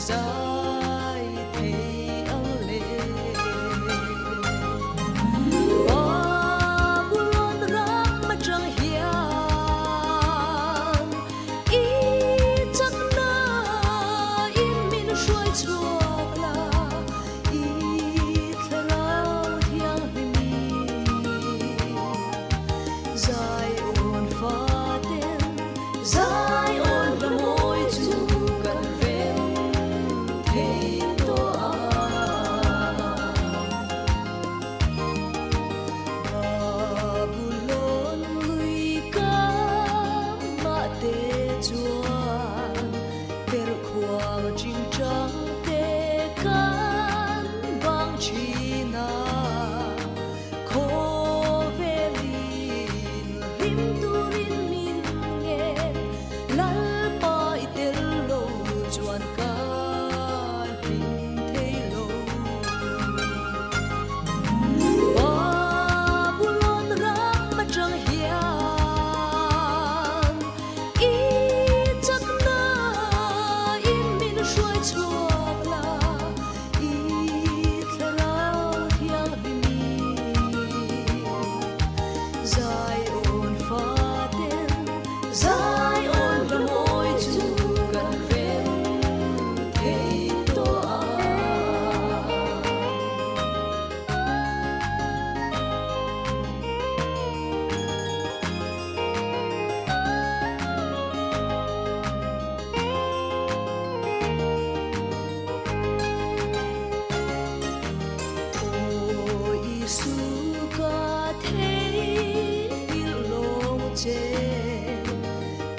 zai thei ang le. Babulon ram atang hian i chakna in min hruai chhuak la, i thlarau thianghlim Zion faten Zion la mawi chu kan rem thei tawh a. Babulon lui kamah te chuan perhkhuang chingchang te kan bang thin a. Khawvelin hlim turin min ngen, Lalpa i tel lo chuan ka hlim thei lo. Babulon ram atang hian i chakna in min hruai chhuak la. I thlarau thianghlim Zion faten Zion la mawi chu kan rem thei tawh a. Aw Isu ka theihnghilh lawng che,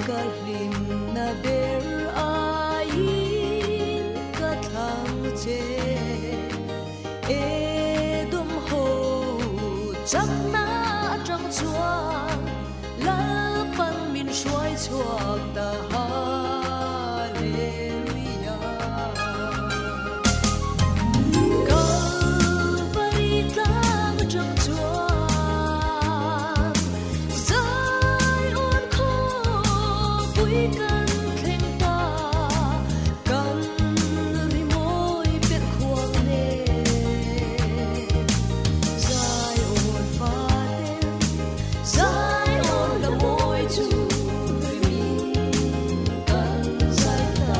ka hlimna ber aiin ka thlang che. Edom ho chakna atang chuan Lalpan min hruai chhuak ta Hallelujah. Kalvari tlang atang chuan Zion khawpui kan thleng ta, kan rimawi per khuang nen Zion faten Zion la mawi chu rimin kan zai ta.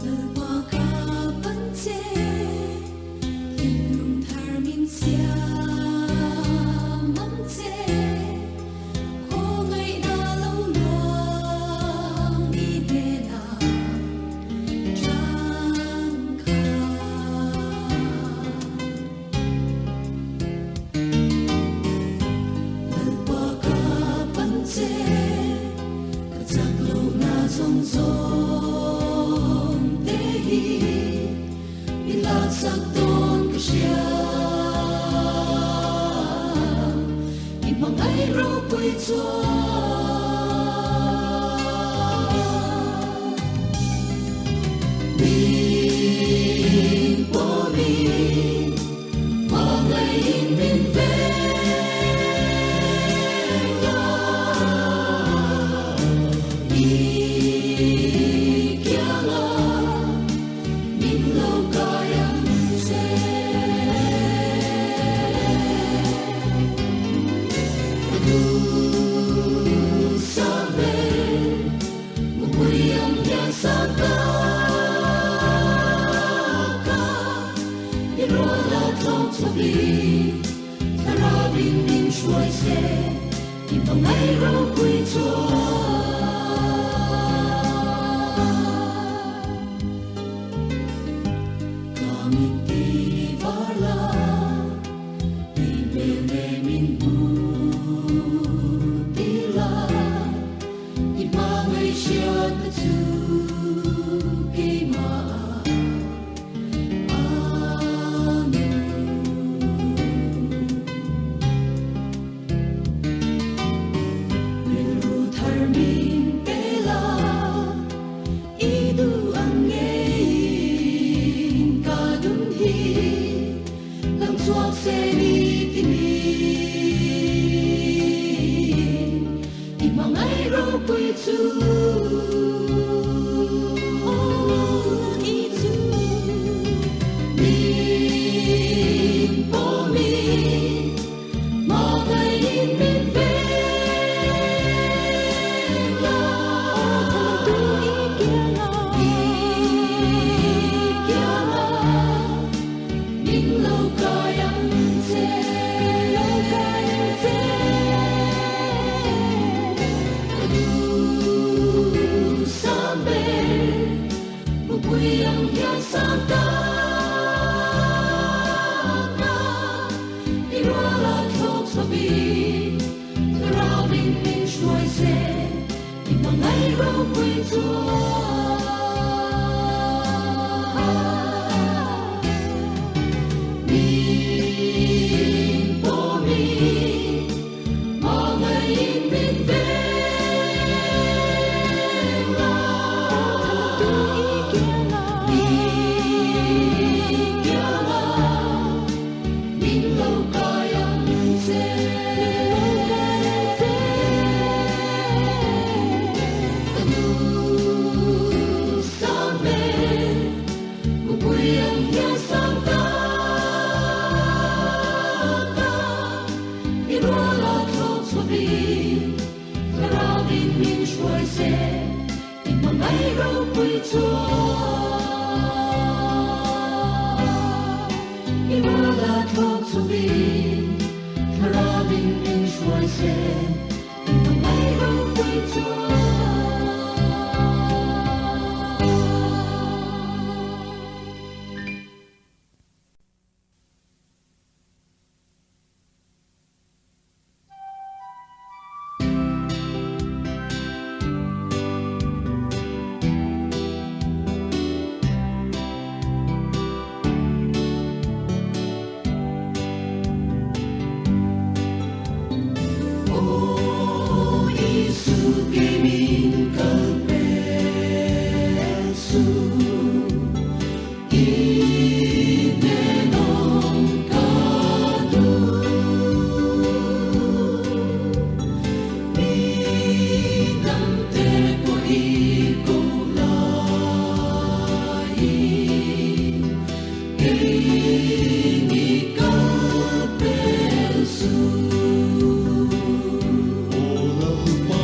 Lalpa ka pan che, thinlung thar min siam ang che, khawngaihna lo luang i hnenah changkha. Lalpa ka pan che, ka chak lohna zawng zawng te hi min laksak dawn ka hria. I hmangaih ropui chuan min pawmin hmangaihin min veng a. I kianga min lo kai ang che. Ka duhsam ve mupui ang hian sa taka i rual a tlawng chawpin thlarau in min hruai se i hmangaih ropui chuan. Ka mit ti var la i hmel ne min hmu ti la i hmangaih hriatna chu keimah a nung. chu. Aw Lal Isu. Min pawmin hmangaihin min veng la. Aw thlamuantu i kiangah. I kiangah min lo kai ang che. Min lo kai ang che. Ka duh sang ber, mupui ang hian sang tak na. I ruala thlawk chhovin, thlarauin min hruai se, i hmangaih ropui chuan. Min pawmin hmangaihin min veng la. Aw thlamuantu i kiangah. I kiangah min lo kai ang che. Min lo kai ang che. Ka duh sang ber, mupui ang hian sang tak na. I ruala thlawk chhovin, thlarauin min hruai se, i hmangaih ropui chuan. I ruala thlawk chhovin, thlarauin min hruai se, i hmangaih ropui chuan. Aw Isu kei min kal pel suh, i hnen awm ka duh. Mi dangte pawh i ko laiin, kei mi kal pel suh. Aw Lalpa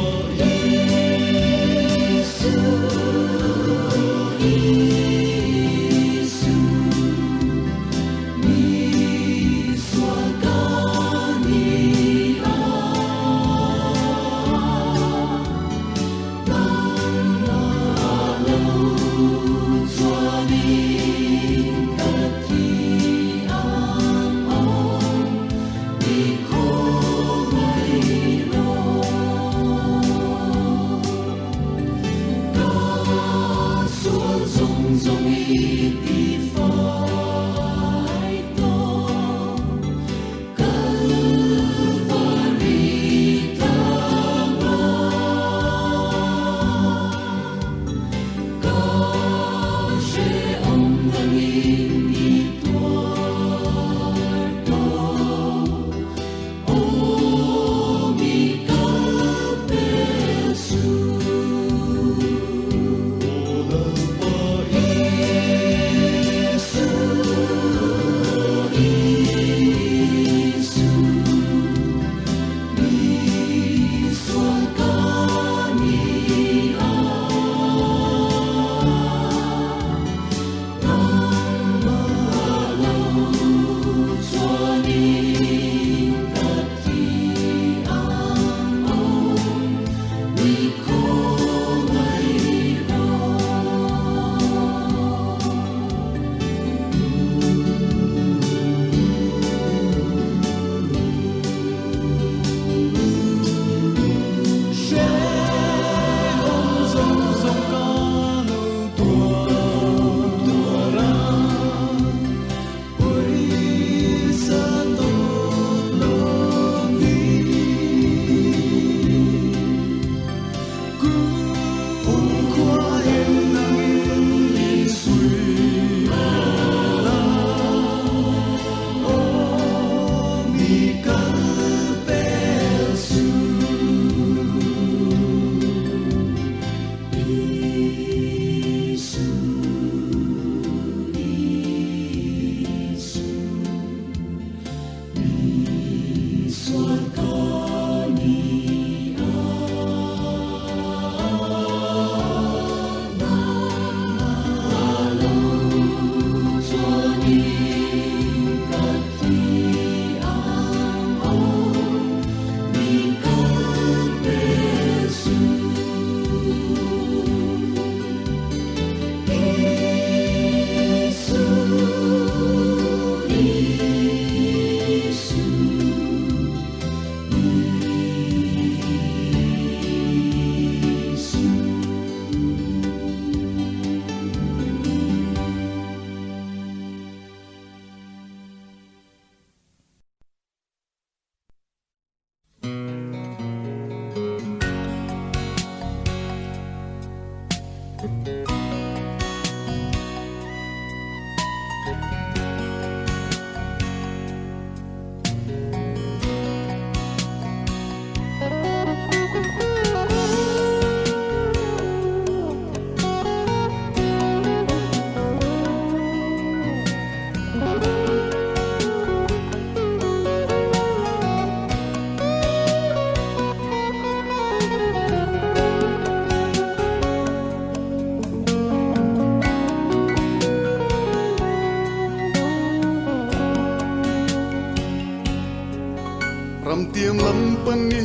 Lalpa ni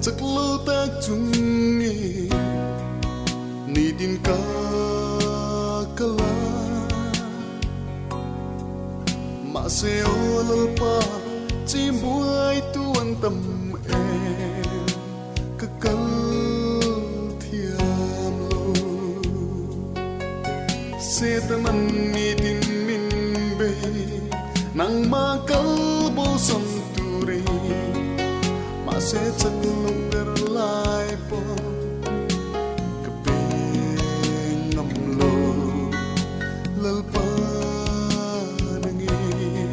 chak lo tak chungin nitin ka kal a. Mahse aw Lalpa chimbuai tu an tam em ka kal thiam lo. Setanan nitin min bei nangmah kal bosan turin mahse chak lo ber lai pawh ka pe ngam lo. Lalpa nangin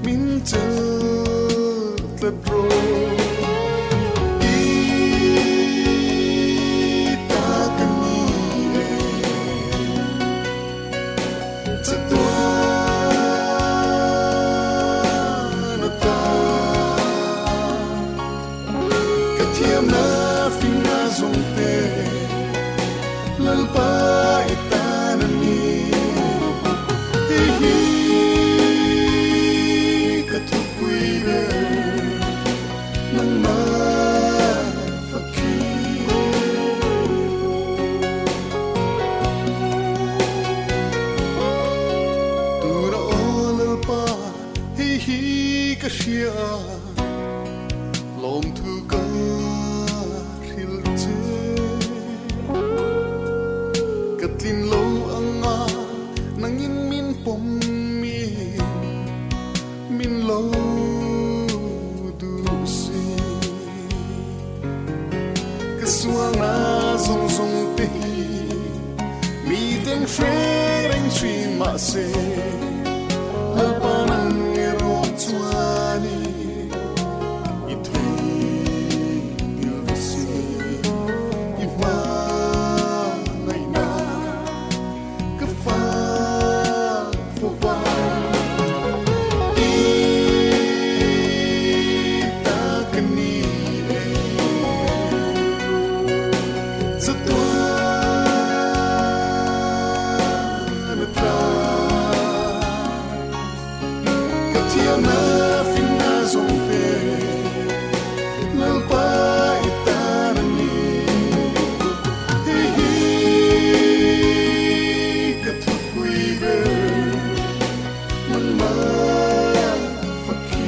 min chelh tlat rawh. I ta ka ni e chatuan ata ka thiamna finna zawng te Lalpa i tan a ni. Hei hi ka thupui ber nangmah fakhi. Tura aw Lalpa hei hi ka hria a, lawmthu ka hrilh che. Ka tlin lo anga nangin min pawm in min lo duh si. Ka sualna zawng zawng te hi miten hre reng thin mahse Lalpa nang erawh chuanin i theihnghilh si. I hmangaihna ka fak fo va. I ta ka ni e chatuan ata ka thiamna finna zawng te Lalpa i tan a ni. Hei hi ka thupui ber nangmah fakhi.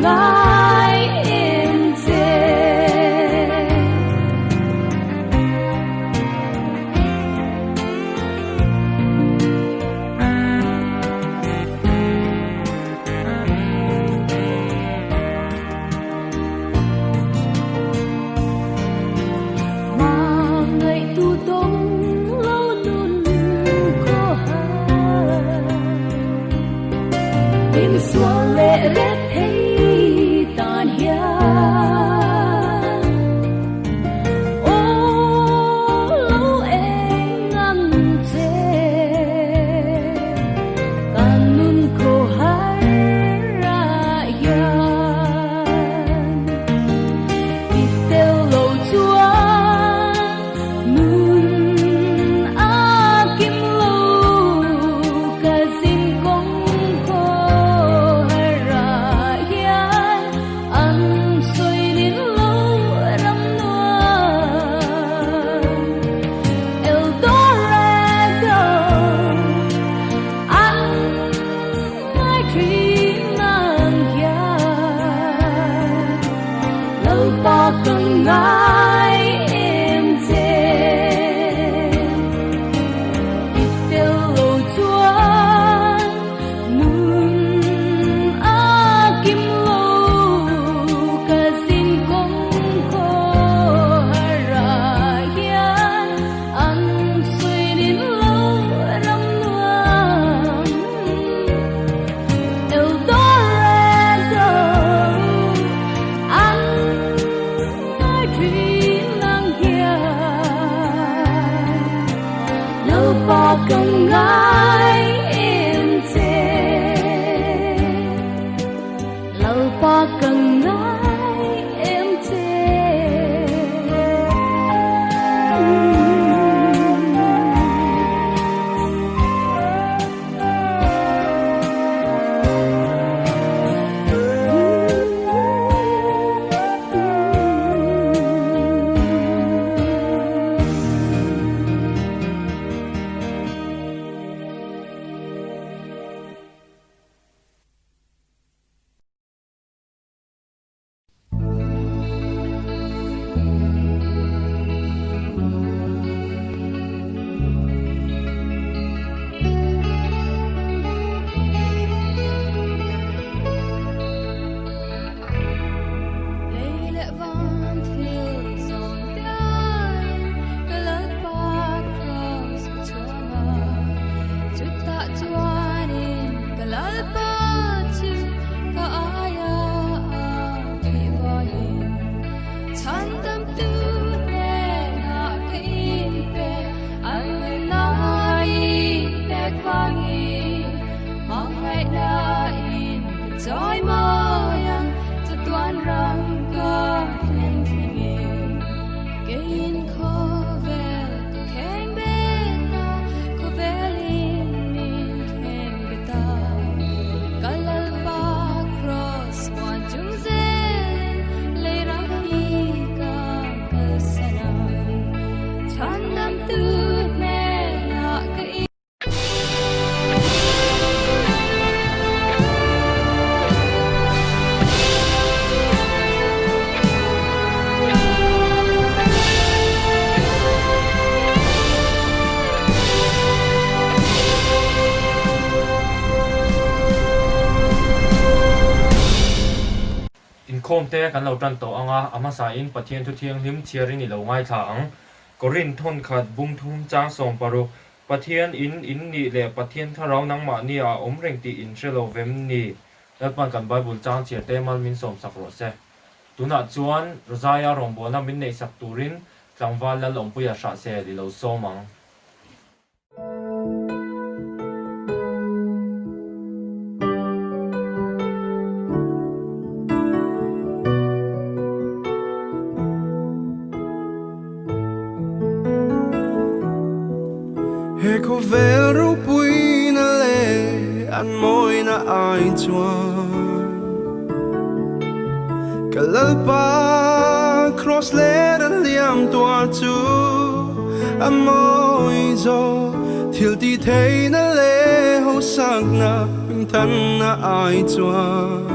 ngai em che. Hmangaihtu dawng lo nun khaw har, Min sual leh rep thei tan hian. Aw lo eng ang che, Kan nun khaw har ah hian. I tel lo chuan nun a kim lo, ka zin kawng khaw har ah hian an sawi nin lo ram nuam. El Dorado an ngai thin ang hian, Lalpa ka ngai em che. I tel lo chuan nun a kim lo, ka zin kawng khaw har ah hian an sawi nin lo ram nuam. El Dorado an ngai thin ang hian, Lalpa ka ngai em che. Lalpa ka ngai em che. Lei leh van thil zawng te aiin ka Lalpa Kraws ka chhuang a, chutah chuanin ka Lalpa chu ka aia a thih vangin chhandamtu hnenah ka inpe an nunna i pek vangin hmangaihna in ka chawi mawi ang chatuan ram ka thlen thlengin. Keiin khawvel ka kheng bet a, khawvelin min kheng bet a. Ka Lalpa Kraws muan chung zelin lei ram hi ka kalsan ang. Chhandamtu hnenah ka Inkhawm te kan lo tan tawh ang a, a hmasain Pathian thu thianghlim chhiarin i lo ngaithla ang. Korinth thawnkhat bungthum chang 16 Pathian in in nih leh Pathian thlarau nangmahni ah a awm reng tih in hre lo vem ni? Lalpan kan Bible chang chhiar te mal min sawm sak rawh se. Tunah chuan Rosaia rawngbawlna min neih sak turin tlangval Lalawmpuia hrahsel i lo sawm ang. He khawvel ropuina leh an mawina ai chuan ka Lalpa Kraws ler a liam tuar chu a mawi zawk thil tih theihna leh hausakna hmingthanna ai chuan.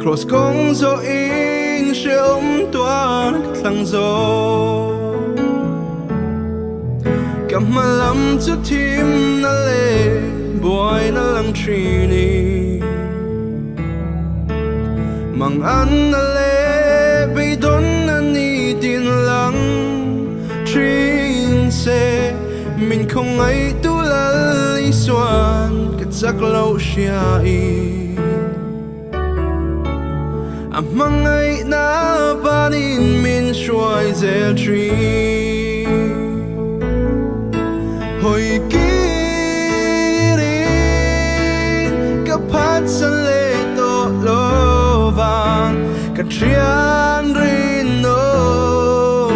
Cross kawng zawh in hrehawm tuar ka thlang zo. Ka hma lam chu thimna leh buaina lang thin i. Mang anna leh beidawnna ni tin lang thin se. Min khawngaih tu lal Isuan ka chak loh hria i. A hmangaihna panin min hruai zel thin. Hawi kirin ka phatsan leh tawh lo vang ka thian rinawm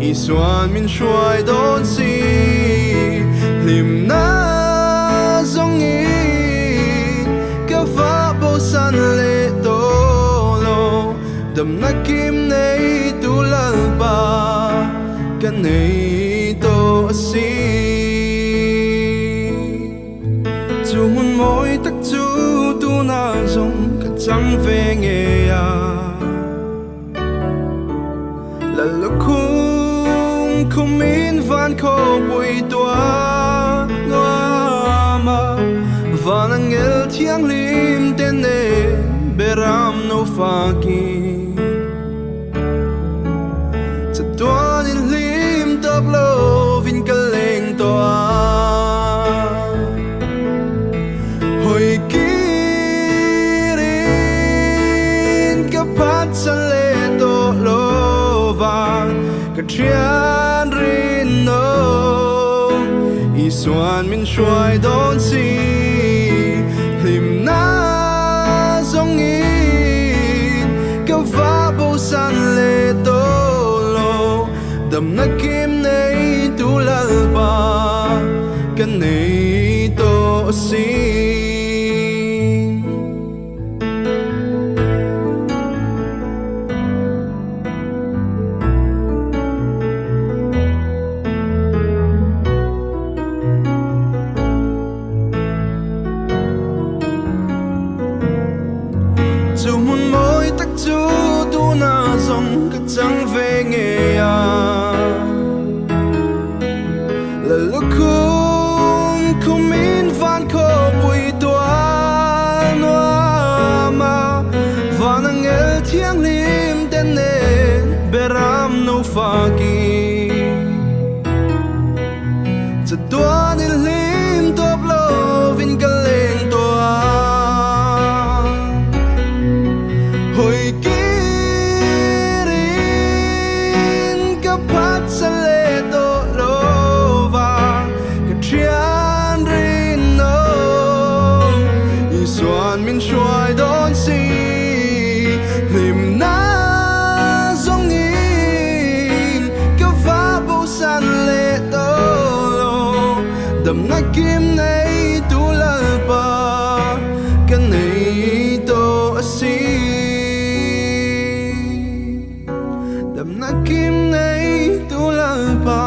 Isuan min hruai dawn si hlimna zawngin Ka va bosan leh tawh lo, damna kim nei tu Lalpa ka nei tawh a si. Chu hmun mawi tak chu tunah zawng ka chang ve ngei a. Lallukhum khumin van khawpui tua nuam a, van angel thianghlim te nen beram no fakin. Chatuan in hlim tawp lovin ka leng tawh a. Hawi kirin ka phatsan leh tawh lo vang ka thian rinawm Isuan min hruai dawn si hlimna zawngin ka va bosan leh tawh lo Damna kim nei tu Lalpa ka nei tawh a si. Chu hmun mawi tak chu tuna zawng ka chang ve ngei a. Lallukhum khumin van khawpui tual nuam a, van angel thianghlim te nen beram no fakin. Chatuan in hlim tawp lovin ka leng tawh a. Hawi kirin ka phatsa leh tawh lo va, ka thian rinawm Isuan min hruai dawn si. Hlimna zawngin ka va bosan leh tawh lo, damna kim nei tu Lalpa ka nei tawh a si. Damna kim nei tu Lalpa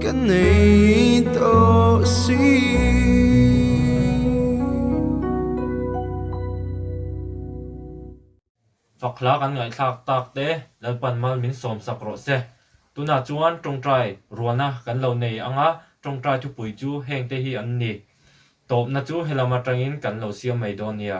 ka nei tawh a si. Fak hla kan ngaihthlak tak te Lalpan mal min sawm sak rawh se. Tunah chuan tawngtai rualna kan lo nei ang a, tawngtai thupui chu heng te hi an ni. Tawpna chu helam atangin kan lo siam mai dawn nia.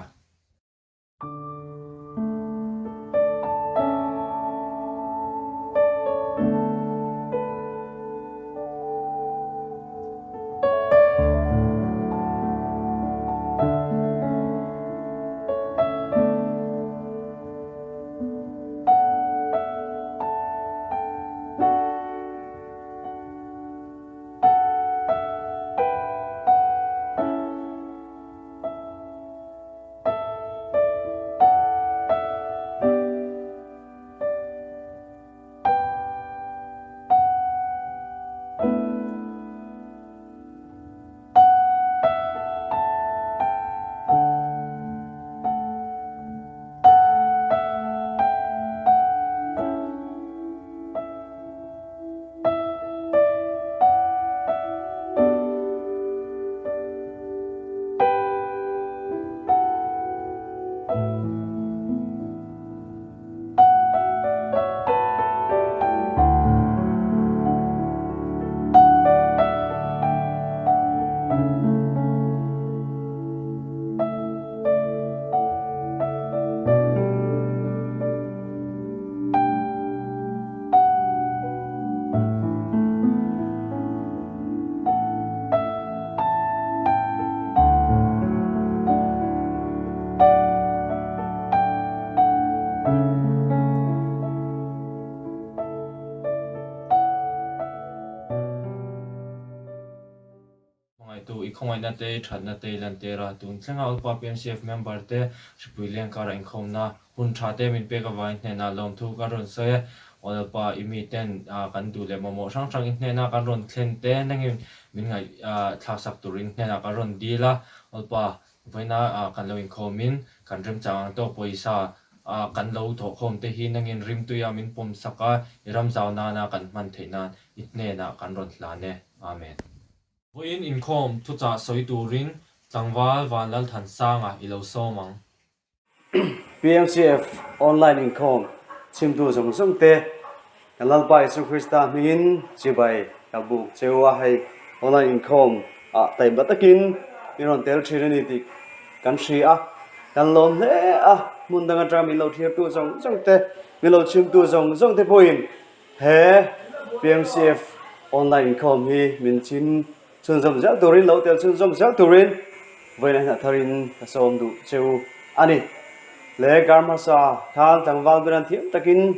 khawngaihna te, i thatna te i lantir a, tun thlenga Lalpa PMCF member te hripui leng karah inkhawmna hun tha te min pek avangin hnenah lawmthu ka rawn sawi e. Aw Lalpa, i miten kan duh leh mamawh hrang hrang i hnena kan rawn thlen te nangin min ngaihthlak sak turin hnenah ka rawn dil a. Lalpa, Vawiina kan lo inkhawmin kan remchang ang tawk pawisa kan lo thawhkhawm te hi nangin rimtuia min pawm sak a, i ram zau nana kan hman theih nan i hnenah kan rawn hlan e. Amen. Vawiin inkhawm thuchah sawi turin tlangval Vanlalthansanga i lo sawm ang. PMCF online inkhawm chhimtu zawng zawng te kan Lalpa Isu Krista hmingin chibai ka buk cheu a, hei online inkhawm ah taima takin min rawn tel thin a ni tih kan hria a, kan lawm hle a, hmun dang atanga min lo thirtu zawng zawng te, min lo chhimtu zawng zawng te pawhin he PMCF online inkhawm hi min chhim Chhunzawm zel turin lo tel chhunzawm zel turin vawiin a hnah tharin ka sawm duh cheu a ni. Le kar hmasa khan tlangval ber an thiam takin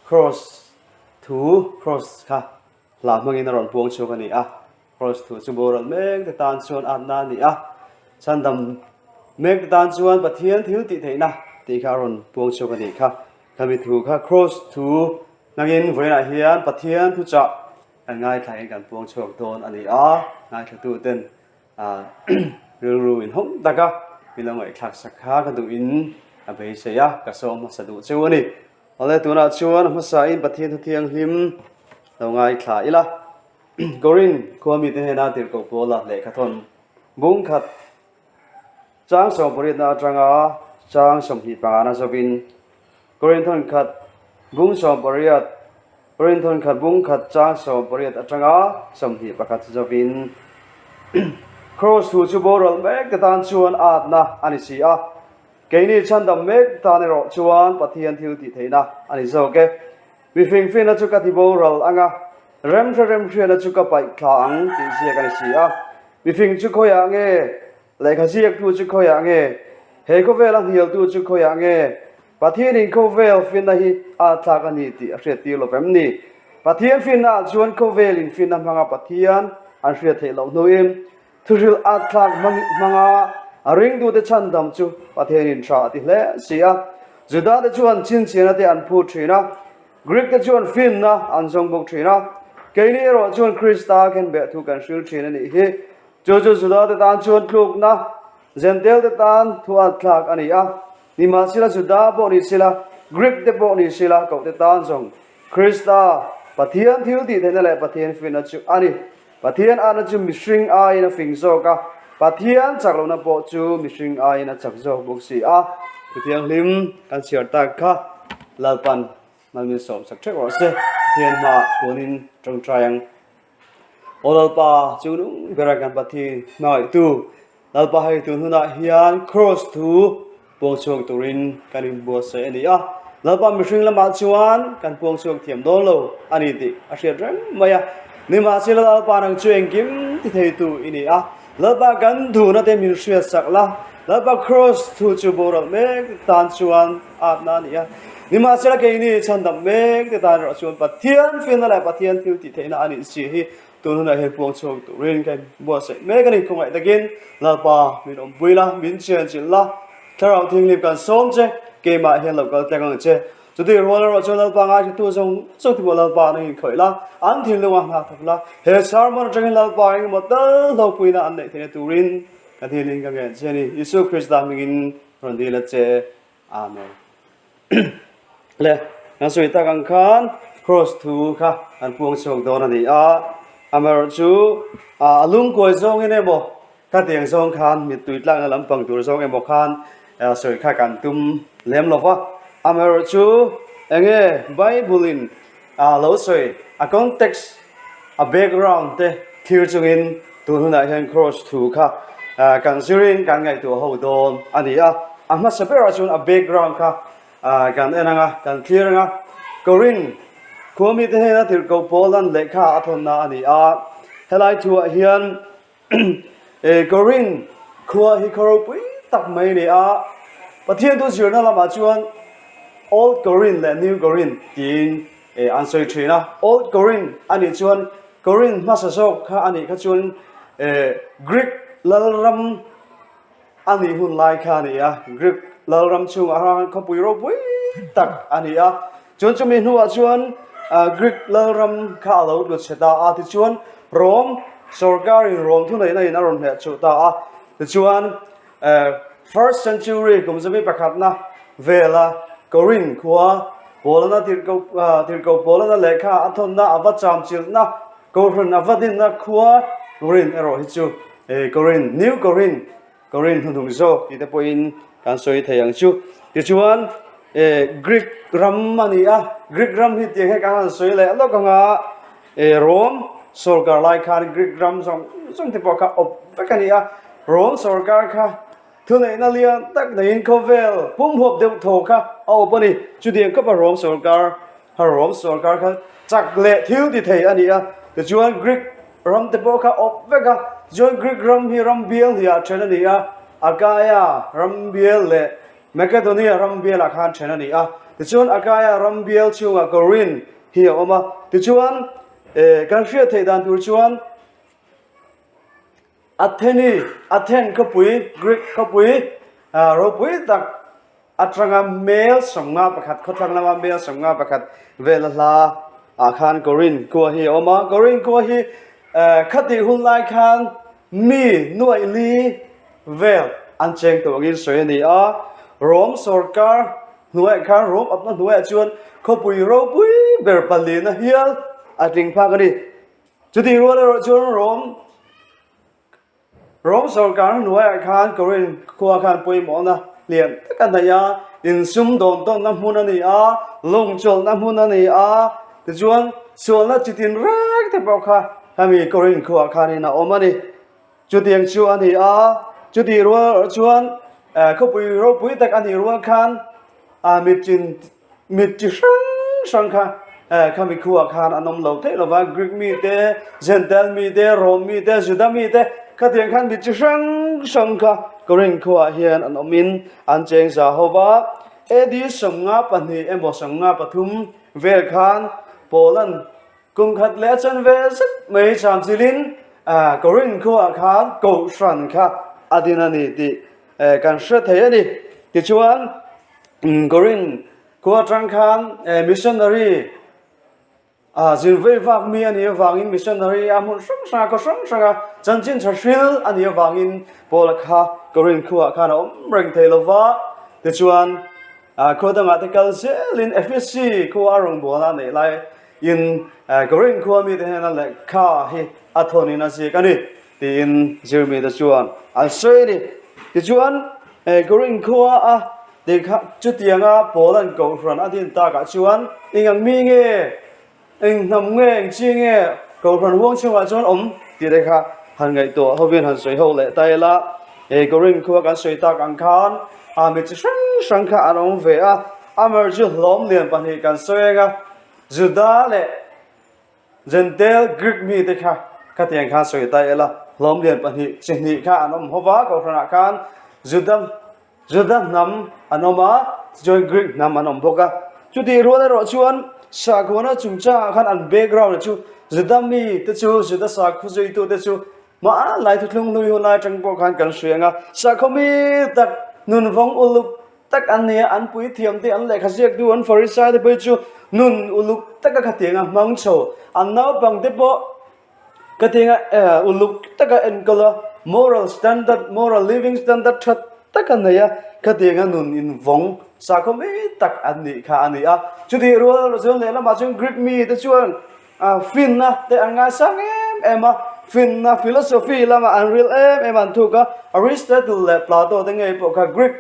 Kross thu Kross kha hla hmangin a rawn puang chhuak a ni a. Kross thu chu boral mek te tan chuan atna a ni a, chhandam mek te tan chuan Pathian thil tih theihna tih kha a rawn puang chhuak a nih kha. Khami thu kha Kross thu hmangin vawiinah hian Pathian thuchah Kan ngaithlain kan puang chhuak dawn a ni a, ngaithlatuten rilru inhawng taka min lo ngaihthlak sak kha ka duhin a beisei a, ka sawm hmasa duh cheu a ni. Awle tunah chuan a hmasain Pathian thu thianghlim lo ngaithla ila, Korin khua mite hnena tirhkoh Paula lehkhathawn bung khat chang sawmpariatna atanga chang 25na zawin Korin thawnkhat bung 18 Korin thawnkhat bung khat chang 18 atanga 21 zawin Kraws thu chu boral mek te tan chuan atna a ni si a, keini chhandam mek tan erawh chuan Pathian thil tih theihna a ni zawk e. Mifing finna chu ka ti boral ang a, remhre remhriatna chu ka paih thla ang tih ziak a ni si a. Mifing chu khawiah nge? Lehkha ziaktu chu khawiah nge? He khawvela hnialtu chu khawiah nge? Pathianin khawvel finna hi a thlak a ni tih a hriattir lo vem ni? Pathian finnaah chuan khawvelin finna hmanga Pathian an hriat theih loh hnuin thuhrilh a thlak hmanga a ringtute chhandam chu Pathianin tha a ti hle si a. Judate chuan chhinchhiahna te an phut thin a, Greek te chuan finna an zawng bawk thin a, keini erawh chuan Krista khenbeh thu kan hril thin a nih hi. Chu chu Juda te tan chuan tlukna, Jentail te tan thu at thlak a ni a. Nimahsela Juda pawh ni sela, Greek te pawh ni sela, koh te tan zawng Krista, Pathian thil tih theihna leh Pathian finna chu a ni. Pathian atna chu mihring aiin a fing zawk a, Pathian chak lohna pawh chu mihring aiin a chak zawk bawk si a. Thu thianghlim kan chhiar tak kha Lalpan malmin sawmsak ṭheuh rawh se. Pathian hmaah puanin ṭawngṭai ang. Aw Lalpa, chu nung bera kan Pathian hmangaihtu, Lalpa hei tun hunah hian Kraws thu puang chhuak turin kan inbuatsaih a ni a. Lalpa mihring lamah chuan kan puang chhuak thiam dawn lo a ni tih a hriat reng mai a. Nimahsela Lalpa nang chu engkim ti theitu i ni a. Lalpa kan duhna te min hriatsak la, Lalpa Kraws thu chu boral mek tan chuan atna a ni a. Nimahsela keini chhandam mek te tan erawh chuan Pathian finna leh Pathian thil tih theihna a nih si hi tun hunah hian puang chhuak turin ka inbuatsaih mek a ni. Khawngaih takin Lalpa min awmpui la, min chianchilh la, Thlarau Thianghlim kan sawm che, keimah hian lo kal tlek ang che. Chutih rual erawh chuan Lalpa ngaithla zawng zawng te pawh Lalpa an inkhawih la, an thinlungah nghak thawk la, he sermon atangin Lalpa engemaw tal hlawkpuina an neih theihna turin ka thinlung ka ngen che a ni. Isua Krista hmingin rawn dil a che. Amen. Le, kan sawi tak ang khan cross thu kha an puang chhuak dawn a ni a, amaherawh chu a lungkuai zawngin emaw khatiang zawng khan mittui tlakna lampang tur zawng emaw khan sawi kha kan tum lem lo va, amaherawh chu enge Bible in A lo sawi, a context, a background te thlir chungin tun hunah hian Kross thu kha kan zirin kan ngaihtuah ho dawn a ni a. A hmasa berah chuan a background kha kan en ang a, kan thlir ang a. Korin khua mite hnena tirhkoh Paula'n lehkha a thawnna a ni a. Helai thuah hian Korin khua hi khaw ropui tak mai a ni a, Pathian thu zirna lamah chuan Old Korin leh New Korin tiin an sawi thin a. Old Korin a nih chuan Korin hmasa zawk kha a nih kha chuan. Greek lalram a nih hun lai kha a ni a, Greek lalram chhungah khan khawpui ropui tak a ni a. Chuan chumi hnuah chuan Greek lalram kha a lo tlu chhe ta a, tichuan Rome sorkarin Rome thuneihna in a rawn hneh chhuh ta a. Tichuan first century kum zami pakhatna vela Corinth khua Paulana tirhkoh Paulana lehkha a thawnna a va chamchilhna Kohhran a va dinna khua Korin erawh hi chu Korin, New Korin, Korin hnuhnung zawk tih te pawhin kan sawi thei ang chu. Tichuan Greek ram a ni a, Greek ram hi tiang hian kan han sawi leh lawk ang a, Rome sawrkar lai khan Greek ram zawng zawng te pawh kha awp vek a ni a, Rome sawrkar kha Thuneihna lian tak neiin khawvel pumhuap deuh tho kha a awp a ni. Chutiang khawpa Rom sawrkar kha Rom sawrkar kha chak leh thil ti thei a ni a. Tichuan Greek ram te pawh kha awp vek a. Tichuan Greek ram hi ram bial hniah then a ni a. Achaia ram bial leh Makedonia ram bialah khan then a ni a. Tichuan Achaia ram bial chhungah Korinth hi a awm a. Tichuan kan hriat theih dan tur chuan Atheni, Athen khawpui, Greek khawpui ropui tak atanga mel 51 khawthlang lama mel 51 vela hla ah khan Korinth khua hi a awm a. Korinth khua hi khatih hun lai khan mi nuaih li vel an cheng tawh angin sawi a ni a. Rome sawrkar hnuaiah khan Rome awpna hnuaiah chuan khawpui ropui ber palina hial a tling phak a ni. Chutih rual erawh chuan Rom Rom sawrkar hnuaiah khan Korinth khua khan pawimawhna lian tak a hnaih a, insum dawn tawnna hmun a ni a, lawngchawlhna hmun a ni a, tichuan sualna chitin reng te pawh kha hemi Korinth khuaah khanin a awm a ni. Chutiang chu a ni a, chutih rual erawh chuan khawpui ropui tak a nih rual khan mitchin mit chi hrang hrang kha khami khuaah khan an awm lo theih lo va, Greek mite, Gentile mite, Rome mite, Juda mite khatiang khan mit chi hrang hrang kha Korinth khuaah hian an awmin an cheng za ho va. AD 52 emaw 53 vel khan Paula'n Kum khat leh a chan ve zet mai cham chilin Korinth khuaah khan Kohhran kha a din a ni tih kan hre thei a ni. Tichuan, Korinth khua atang khan missionary zin vei vak mi a nih avangin missionary a hmun hrang hranga khaw hrang hranga chanchin tha hril a nih avangin Paula kha Korinth khuaah khan a awm reng thei lo va. Tichuan, Khua dangah te kal zelin Ephesi khua a rawngbawlna a neih lai in Korinth khua mite hnena lehkha hi a thawnin a ziak a ni tiin zirmite chuan an sawi a ni. Tichuan, Korinth khua a tikha chutianga Paula'n Kohhran a din takah chuan eng ang mi nge Eng hnam nge, eng chi nge Kohhran huang chhungah chuan awm tih te kha han ngaihtuah hovin han sawi ho leh ta ila. Hei Korinth khua kan sawi tak ang khan a mi chi hrang hrang kha an awm ve a, Amar chu hlawm lian pahnih kan sawi eng a, Juda leh Gentile Greek mi te kha khatiang khan sawi ta ila, hlawm lian pahnih chi hnih kha an awm hova Kohhranah khan Juda Juda hnam an awm a, tichuan Greek hnam an awm bawk a. Chutih rual erawh chuan sakhuana chungchangah khan an background chu Juda mi te chu, Juda sakhaw zuitu te chu hmanlai thuthlung hlui hun lai atang pawh khan kan hria ang a. Sakhaw mi tak, nunvawng uluk tak an ni a, an puithiam te, an lehkha ziaktu, an Farisai te pawh chu nun uluk taka khatiang a hmang chho. An naupang te pawh Ka tinga uluk taka enkawl a, moral standard, moral living standard tha tak a nei a, ka tinga nun invawng sakhaw mi tak an nih kha a ni a. Chutih rual erawh chuan lehlamah chuan Greek mi te chuan finna te an ngaisang em em a, finna philosophy lamah an ril em em a, an thuk a, Aristotle leh Plato te ngei pawh kha Greek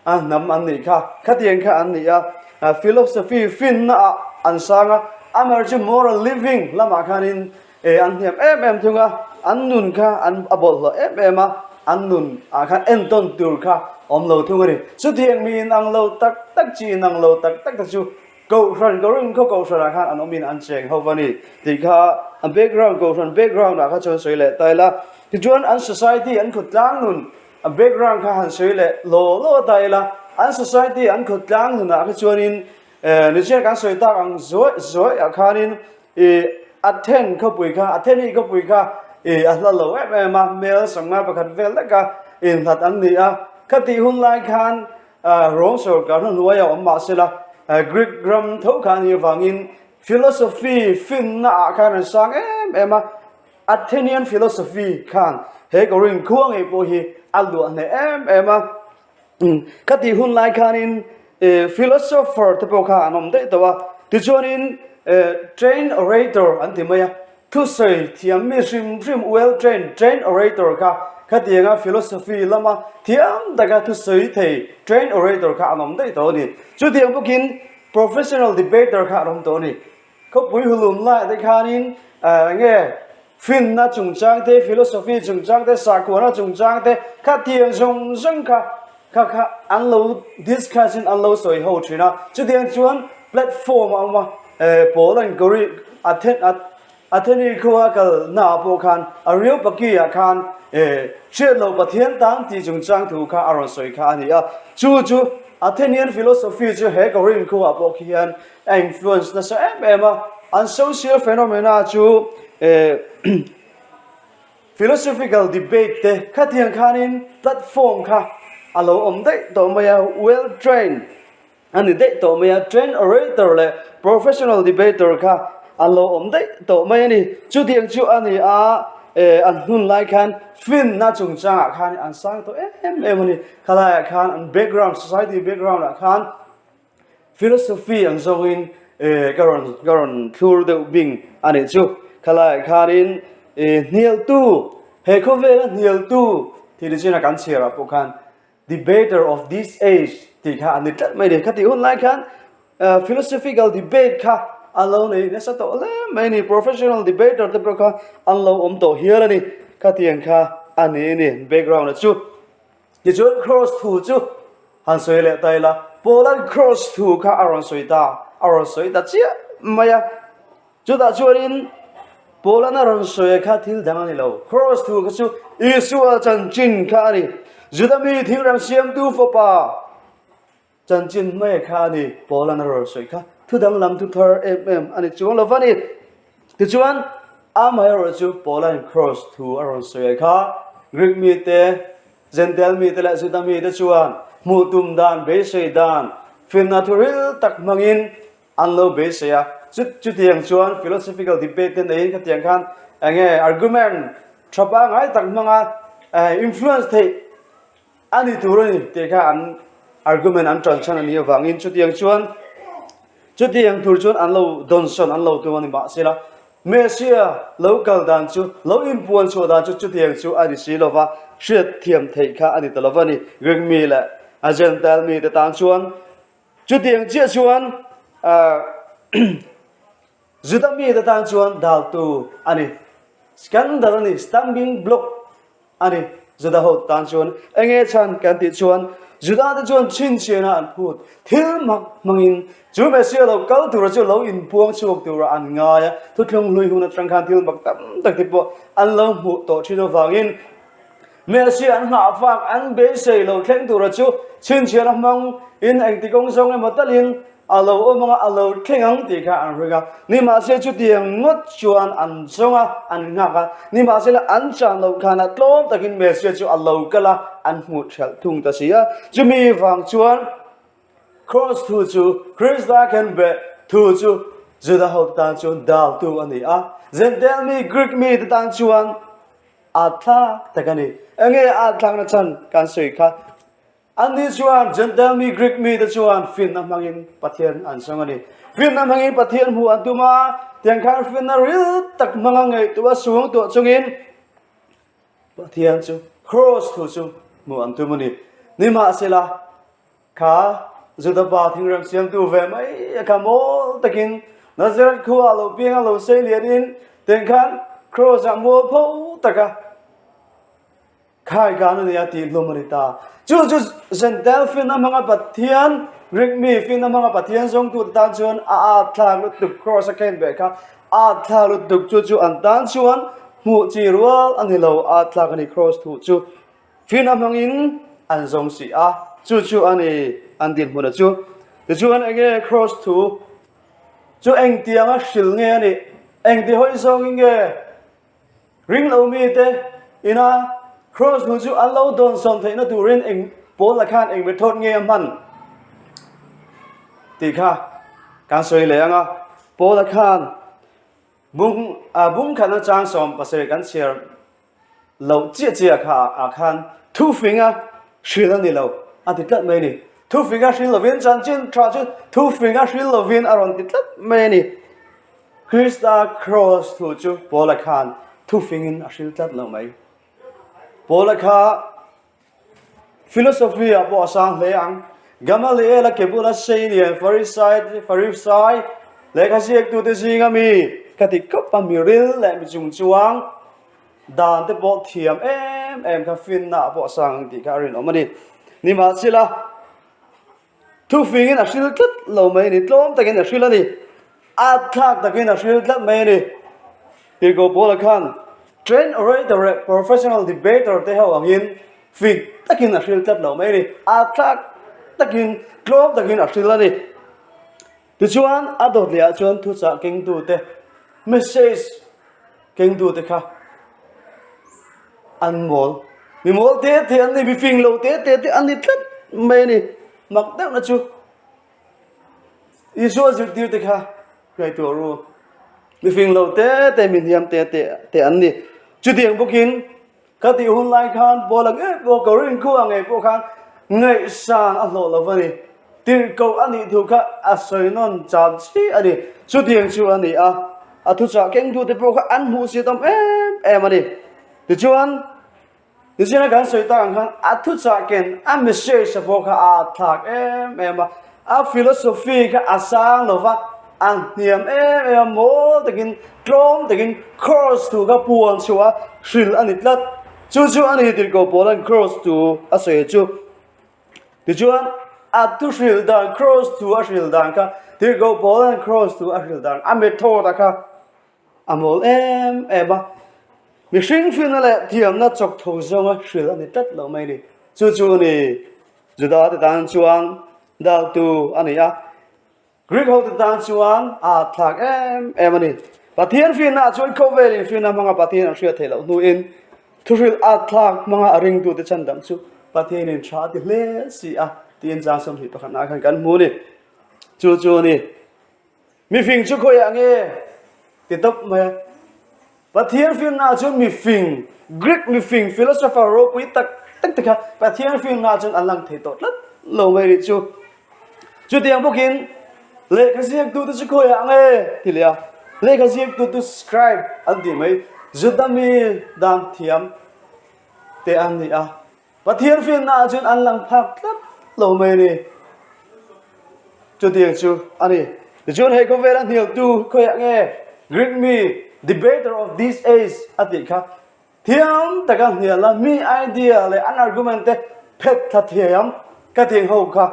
A hnam an nih kha, khatiang kha an ni a, philosophy finna ah an sang a, amaherawhchu chu moral living lamah khanin an hniam em em thung a, an nun kha an a bawlhhlawh em em a, an nun ah khan entawn tur kha awm lo thung a ni. Chutiang mi inang lo tak tak chi inang lo tak tak te chu Kohhran, Korinth khaw Kohhranah khan an awmin an cheng ho va ni tih kha an background, Kohhran background ah kha chuan sawi leh ta ila. Tichuan an society, an khawtlang nun A background kha han sawi leh law law ta ila, an society an khawtlang nunah kha chuanin Nigeria kan sawi tak ang zuaih zuaih ah khanin ih Athen khawpui kha, Atheni khawpui kha. ih a hla lo em em a, mel 51 vel leka inhlat an ni a. Khatih hun lai khan Rome sorkar hnuhnuai a awm mahsela Greek ram tho kha a nih avangin philosophy finna ah khan an sang em em a, Athenian philosophy khan he Korinth khua ngei pawh hi a luah hneh em em a. Khatih hun lai khanin philosopher te pawh kha an awm daih tawh a, tichuanin trained orator an ti mai a, thusawi thiam mi hrim hrim well trained, trained orator kha khatianga philosophy lama thiam taka thusawi thei trained orator kha an awm daih tawh a ni. Chutiang bawkin professional debater kha an awm tawh a ni. Khawpui hulum laiah te khanin eng nge finna chungchang te, philosophy chungchang te, sakhuana chungchang te kha tiang zawng zawng kha kha kha an lo discuss in an lo sawi ho thin a. Chutiang chuan platform a awm a, pawl an Gori Athen Atheni khua kal naah pawh khan Areopagi ah khan hriat loh Pathian tan tih chungchang thu kha a rawn sawi kha a ni a. Chu chu Athenian philosophy chu he Korinth khuaah pawh khi hian a influence nasa em em a, an social phenomena chu eh philosophical debate te khatiang khanin platform kha a lo awm daih tawh mai a, well trained a ni daih tawh mai a, trained orator leh professional debater kha an lo awm daih tawh mai a ni. Chutiang chu a ni a, eh an hun lai khan finna chungchangah khan an sang tawh em em a ni. Khalaiah khan an background society background ah khan Philosophy ang zawngin ka rawn ka rawn thlur deuh bing a nih chu. Khalaiah khanin hnialtu, he khawvela hnialtu tih ni chin a kan chhiarah pawh khan debater of this age tih kha a ni tlat mai a ni. Khatih hun lai khan philosophical debate kha an lo nei nasa tawh hle mai a ni. Professional debater te pawh kha an lo awm tawh hial a ni. Khatiang kha a ni a ni background-a chu. Tichuan Kraws thu chu han sawi leh ta ila, Paula'n Kraws thu kha a rawn sawi ta, a rawn sawi ta chiah mai a. Chutah chuanin Paula'n a rawn sawi kha thil dang a ni lo, Kraws thu kha chu Isua chanchin kha a ni. Juda mi thingram siamtu fapa Chanchin hmai kha a ni, Paula'n a rawn sawi kha thu danglam thu thar em em a ni chuang lo va ni. Tichuan, amaherawh chu Paula'n Kraws thu a rawn sawi kha Greek mite, Jentail mite leh Juda mite chuan hmuh tum dan, beisei dan, finna thu ril tak hmangin an lo beisei a. Chutiang chuan philosophical debate te neiin khatiang khan eng nge argument tha pangngai tak hmanga influence theih A ni tur a ni tih kha an argument an tan chhan a nih avangin chutiang chuan chutiang tur chuan an lo dawnsawn an lo tum a ni mahsela Messiah lo kal dan chu lo inpuan chhuah dan chu chutiang chu a ni si lova hriat thiam theih kha a ni ta lova ni Greek mi leh a Gentile mi te tan chuan chutiang chiah chuan ah Juda mi te tan chuan daltu a ni scandal a ni stumbling block A ni, Juda ho tan chuan eng nge chhan kan tih chuan Juda te chuan chhinchhiahna an phut thil mak hmangin chu Messiah lo kal tura chu lo inpuang chhuak tura an ngai a, thuthlung hlui hun atang khan thil mak tam tak te pawh an lo hmuh tawh thin avangin Messiah an nghah fak an beisei lo thleng tura chu chhinchhiahna hmang in engti kawng zawng emaw talin A lo awm anga a lo thleng ang tih kha an ring a, nimahse chutiang ngawt chuan an zawng a, an nghak a, nimahsela an chan loh khan a tlawm takin Messiah chu a lo kal a, an hmuh ṭhelh thung ta si a. Chumi vang chuan Kraws thu chu Krista khenbeh thu chu Juda ho tan chuan daltu a ni a, Jentail mi Greek mite tan chuan a thlak tak a ni. Enge a thlakna chhan kan sawi kha? Anni chuan Jentail mi Greek mite chuan finna hmangin Pathian an sawng a ni. Finna hmangin Pathian hmuh an tum a, tiang khan finna ril tak hmanga ngaihtuah suang tuah chungin Pathian chu Kraws thu chu hmuh an tum a ni. Nimahsela, kha Juda pa thingrem siamtu ve mai a kha mawl takin Nazareth khuaah lo piang a lo sei lianin tiang khan Kraws-ah mualpho taka Khai kan a nia tih hlum a ni ta. Chu chu Jentail finna hmanga Pathian, Greek mi finna hmanga Pathian zawngtute tan chuan a at thlak lutuk, Kraws a khen beh kha a at thlak lutuk chu chu an tan chuan hmuh chi rual a ni lo, a at thlak a ni Kraws thuh chu finna hmangin an zawng si a, chu chu a ni an dinhmun a chu. Tichuan enge Kraws thu chu engtianga hril nge a nih? Engti hawi zawngin nge? Ringlo mite ina Kraws thu chu an lo dawnsawn theihna turin eng Paula khan eng method nge a hman tih kha kan sawi leh ang a. Paula khan bung ah bung khatna chang 17 kan chhiar loh chiah chiah kha ah khan thufing a hril a ni lo a ti tlat mai a ni. Thufing a hril lovin chanchin tha chu thufing a hril lovin a rawn ti tlat mai a ni. Krista Kraws thu chu Paula khan thufingin a hril tlat lo mai. Paula kha Philosophy ah pawh a sang hle ang. Gamaliel a ke bula sei lian Farisai Farisai lehkha ziaktute zinga mi ka ti khawp a, mi ril leh mi chung chuang dan te pawh thiam em em kha finna ah pawh a sang ang tih kha a rinawm a ni. Nimahsela, Thufingin a hril tlat lo mai a ni, tlawm takin a hril a ni, at thlak takin a hril tlat mai a ni. Tirhkoh Paula khan trained orator leh professional debater te ho angin fing takin a hril tlat lo mai a ni, at thlak takin tlawm takin a hril a ni. Tichuan a dawt leh ah chuan thuchah kengtute message kengtute kha An mawl. Mi mawl te te an ni, mi fing lo te te te an ni tlat mai a ni. Mak deuhna chu Isua zirtir te kha ngaihtuah ru. Mi fing lo te te, mi hniam te te te an ni. Chutiang bawkin ka tih hun lai khan Paula ngei pawh Korinth-khua ngei pawh khan ngaihsan a hlawh lo va ni. Tirhkoh a nih thu kha a sawi nawn cham chi a ni. Chutiang chu a ni a, a thuchah kengtute pawh kha an hmuhsit awm em em a ni. Tichuan, nichin a kan sawi tak ang khan a thuchah ken a message a pawh kha a thlak em em a, a philosophy kha a sang lo va, a hniam em em a, mawl takin, tlawm takin cross thu kha puan chhuah a hrilh a ni tlat. Chu chu a ni tirhkoh Paula'n cross thu a sawi chu. Tichuan, a thu hrilh dan, cross thu a hrilh dan kha, Tirhkoh Paula'n cross thu a hrilh dan, a method a kha a mawl em em a. Mihring finna leh thiamna chawk tho zawnga hrilh a ni tlat lo mai a ni. Chu chu a ni Juda te tan chuan daltu a ni a. Greek hote tan chuan a thlak em em a ni. Pathian finna ah chuan khawvelin finna hmanga Pathian an hriat theih loh hnuin thuhrilh a thlak hmanga a ringtute chhandam chu Pathianin tha a ti hle si a tiin chang 21 ah khan kan hmu a ni. Chu chu a ni. Mifing chu khawiah nge ti tawp mai a. Pathian finna ah chuan mifing, Greek mifing, philosopher ropui tak tak te kha Pathian finna ah chuan an lang thei tawh tlat lo mai rih chu. Chutiang bawkin lehkha ziaktute chu khawiah nge ti leh a, lehkha ziaktu scribe an tih mai, Juda mi dan thiam te an ni a. Pathian finna ah chuan an lang phak tlat lo mai a ni. Chutiang chu a ni. Tichuan hei khawvela hnialtu khawiah nge Greek mi debater of this age a tih kha thiam taka hnial a mi idea leh an argument te phet thla thiam ka tih ho kha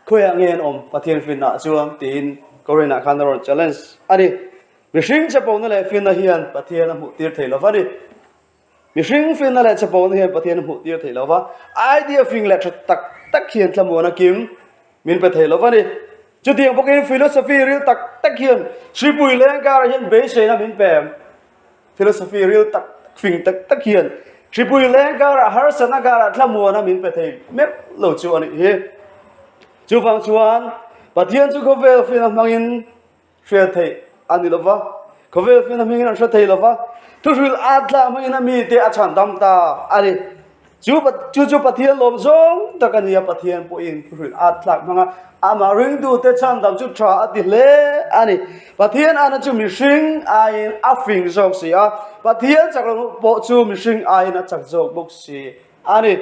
khawiah nge an awm Pathian finna ah chuan tiin Korin ah khan a rawn challenge a ni. Mihring chapona leh finna hian Pathian a hmuh tir thei lo va ni. Mihring finna leh chapona hian Pathian a hmuh tir thei lo va, idea fing leh tha tak tak hian thlamuan a kim min pe thei lo va ni. Chutiang bawkin philosophy ril tak tak hian hripui leng karah hian beiseina min pe em? Philosophy ril tak tak fing tak tak hian hripui leng karah harsatna karah thlamuan a min pe thei meuh lo chu a nih hi. Chuvang chuan Pathian chu khawvel finna hmangin Hriat theih a ni lova, khawvel finna hmingin an hre thei lova, thuhrilh at tlah hmangin a mite a chhan dam ta a ni. Chu chu chu Pathian lawm zawng tak a ni a, Pathian pawhin thuhrilh at thlak hmanga amah ringtute chhan dam chu tha a ti hle a ni. Pathian ana chu mihring aiin a fing zawk si a, Pathian chak lo pawh chu mihring aiin a chak zawk bawk si a ni.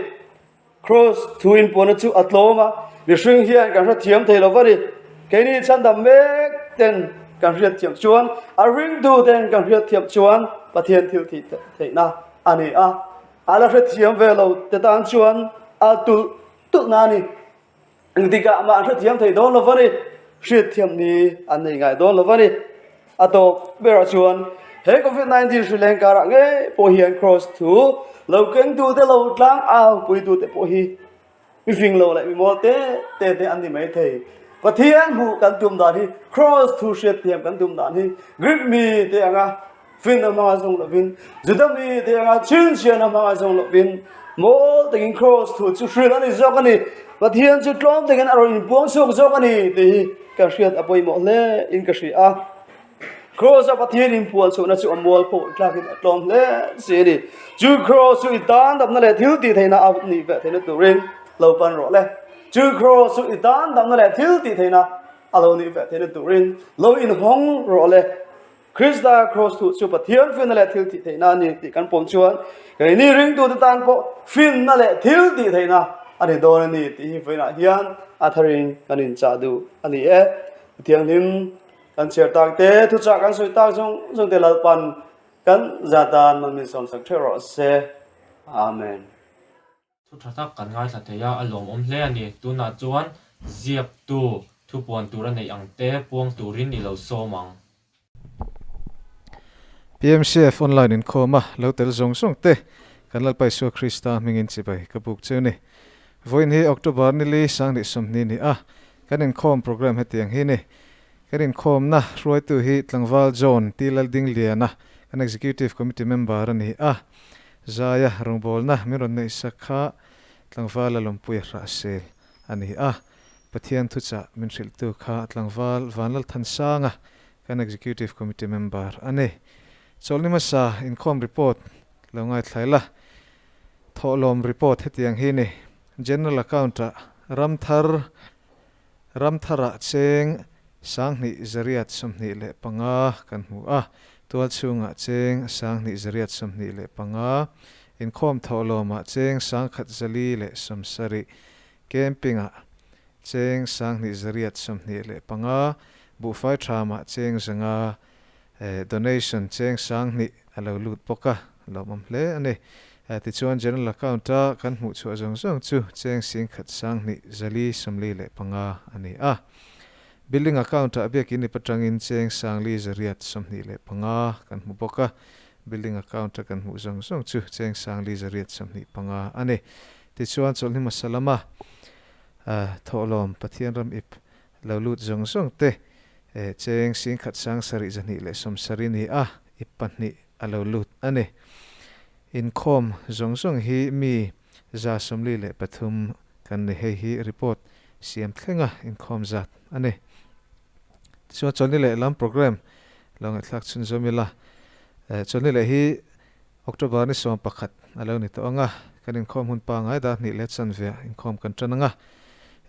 Kraws thu inpuahna chu a tlawm a, mihring hian kan hrethiam thei lo va ni. Keini chhandam mek ten kan hriatthiam chuan, a ringtu ten kan hriatthiam chuan Pathian thil thih theihna a ni a. A la hrethiam ve lo te tan chuan a tulh tulhna a ni. Engtikah mah an hrethiam thei dawn lo va ni. Hriatthiam ni an nei ngai dawn lo va ni. A tawp berah chuan he Covid 19 hri leng karah ngei pawh hian Kraws thu lo kengtute lo tlang au puitute pawh hi mi fing lo leh mi mawl te te te an ni mai thei. Pathian hmuh kan tum dan hi Kraws thu hriatthiam kan tum dan hi Greek mi te anga. Finna hmanga zawng lovin, Juda mite anga chhinchhiahna hmanga zawng lovin, mawl takin Kraws thu chu hrilh a ni zawk a ni. Pathian chu tlawm takin a rawn inpuang chhuak zawk a ni tih hi ka hriat a pawimawh hle in ka hria a. Kraws-a Pathian inpuan chhuahna chu a mual pawh tlakin a tlawm hle si a ni. Chu Kraws chu i tan damna leh thil tih theihna a nih ve theihna turin lo pan rawh le. Chu Kraws chu i tan damna leh thil tih theihna a lo nih ve theihna turin lo inhawng rawh le. Krista Kraws thu chu Pathian finna leh thil tih theihna a ni tih kan pawm chuan keini ringtute tan pawh finna leh thil tih theihna a ni dawn a ni tih hi vawiinah hian a tharin kan inchah duh a ni e. Thianghlim kan chhiar tak te, thuchah kan sawi tak zawng zawng te Lalpan kan za tan man min sawmsak theuh rawh se. Amen. Thu tha tak kan ngaithla thei a, a lawmawm hle a ni. Tunah chuan ziaktu thupuan tur a neih ang te puang turin i lo sawm ang. PMCF online inkhawm a lo tel zawng zawng te kan Lalpa Isua Krista hmingin chibai ka buk cheu ni. Vawiin hi October nili sanghnih sawmhnih ni a kan inkhawm program hetiang hi ni. Kan inkhawmna hruaitu hi Tlangval John T Laldingliana kan Executive Committee member a ni a. Zaia rawngbawlna min rawn neih sak kha tlangval a lawmpui a hrah sel a ni a, Pathian thuchah min hrilhtu kha tlangval Vanlalthansanga kan Executive Committee member a ni. Chawlhni hmasa inkhawm report lo ngaithlai la, thawhlawm report hetiang hi ni, General Account-ah Ramthar Ramtharah cheng 2825 kan hmu a, tualchhungah cheng 2825, inkhawm thawhlawmah cheng 1470, camping-ah cheng 2825, buhfai thamah cheng 500, Donation cheng 2000 a lo lut bawk a, lawmawm hle a ni. Tichuan General Account-a kan hmuh chhuah zawng zawng chu cheng 12,445 a ni a. Building Account-ah biakin ip atangin cheng 4825 kan hmu bawk a. Building Account-a kan hmuh zawng zawng chu cheng 4825 a ni. Tichuan chawlhni hmasa lama thawhlawm Pathian ram ip Lo lut zawng zawng te cheng 17,770 ni a, ip pahnih a lo lut a ni. Inkhawm zawng zawng hi mi 43 kan ni, hei hi report siam thlenga inkhawm zat a ni. Tichuan chawlhni leh lam programme lo ngaihthlak chhunzawm ila, chawlhni leh hi October ni 11 a lo ni tawh ang a, kan inkhawm hun pangngai dar hnih leh chanve ah inkhawm kan tan ang a.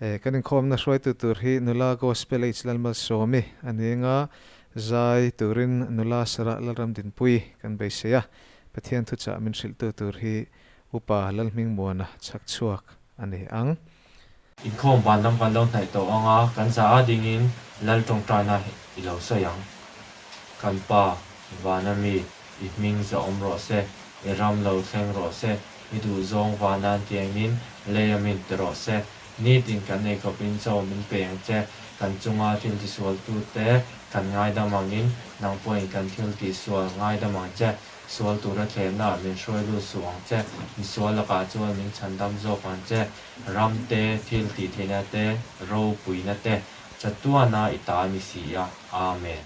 Kan inkhawmna hruaitu tur hi nula Gospel H Lalmalsawmi a ni ang a, zai turin nula Sarah Lalramdinpui kan beisei a, Pathian thuchah min hrilhtu tur hi Upa Lalhmingmuana chhak chhuak a ni ang. Inkhawm van lam kan lo hnaih tawh ang a, kan za a dingin Lal tawngtaina i lo sawi ang. Kan Pa, vana mi, i hming za awm rawh se, i ram lo thleng rawh se, i duhzawng vanan tiangin lei a min ti rawh se. Nitin kan eikhawpin chaw min pe ang che, kan chunga thil tisualtute kan ngaidam angin nang pawhin kan thil tihsual ngaidam ang che. Sual tura thlemnaah min hruai lut suh ang che, misual lakah chuan min chhandam zawk ang che. Ram te, thil tih theihna te, ropuina te, chatuana i ta ni si a. Amen.